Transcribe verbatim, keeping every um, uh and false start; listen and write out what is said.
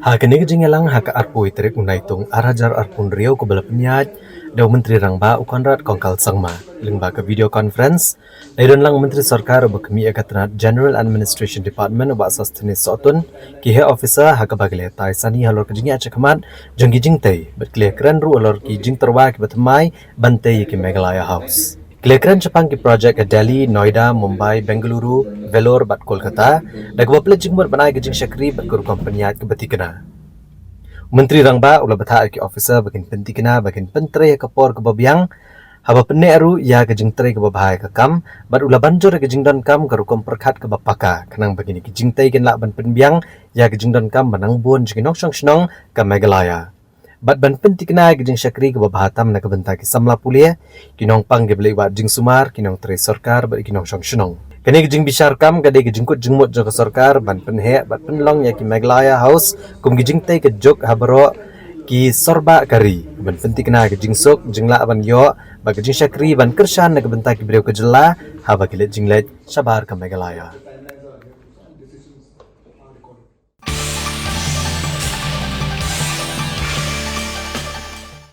Ha kane ka jingïalang ha ka arphew tarik u Naitung ar hajar arphew hynriew kaba la pynïaid da u Myntri Rangbah u Conrad Kongkal Sangma lyngba ka video conference, la don lang u Myntri Sorkar uba khmih ïa ka tnat General Administration Department u Bah Sosthenes Sohtun, ki heh officer ha kaba ki la ïatai sani halor ka jingïaid shakhmat jong ki jingtei bad ki la ïakren ruh halor ki jingtyrwa kiba thymmai ban tei ïa ki Meghalaya House. Ki la ïakren shaphang ki projek ha Delhi, Noida, Mumbai, Bengaluru, Vellore bad Kolkata da kaba pynleit jingmut ban ai ka jingshakri bad ka rukom pynïaid kaba thikna. U Myntri Rangbah u la bthah ïa ki officer ba kin pynthikna ba kin pyntrei ha ka por kaba biang, haba pynneh ruh ïa ka jingtrei kaba bha ïa ka kam, bad u la ban jur ïa ka jingdonkam ka rukom pyrkhat kaba paka khnang ba kine ki jingtei kin lah ban pynbiang ïa ka jingdonkam ba nang bun jong ki nongshong shnong ka Meghalaya bad ban pynthikna ïa ka jingshakri kaba bha tam na ka bynta ki samla pule, ki nongpang kiba leit wad jingsumar, ki nongtrei sorkar bad ki nongshong shnong. Kane ka jingbishar kam ka dei ka jingkut jingmut jong ka sorkar ban pynheh bad pynlong ïa ki Meghalaya House kum ki jingtei ka juk ha baroh ki sorbah ka ri, ban pynthikna ïa ka jingsuk jinglah ban ïoh bad ka jingshakri ban kyrshan na ka bynta ki briew ka jylla haba ki leit jingleit shabar ka Meghalaya.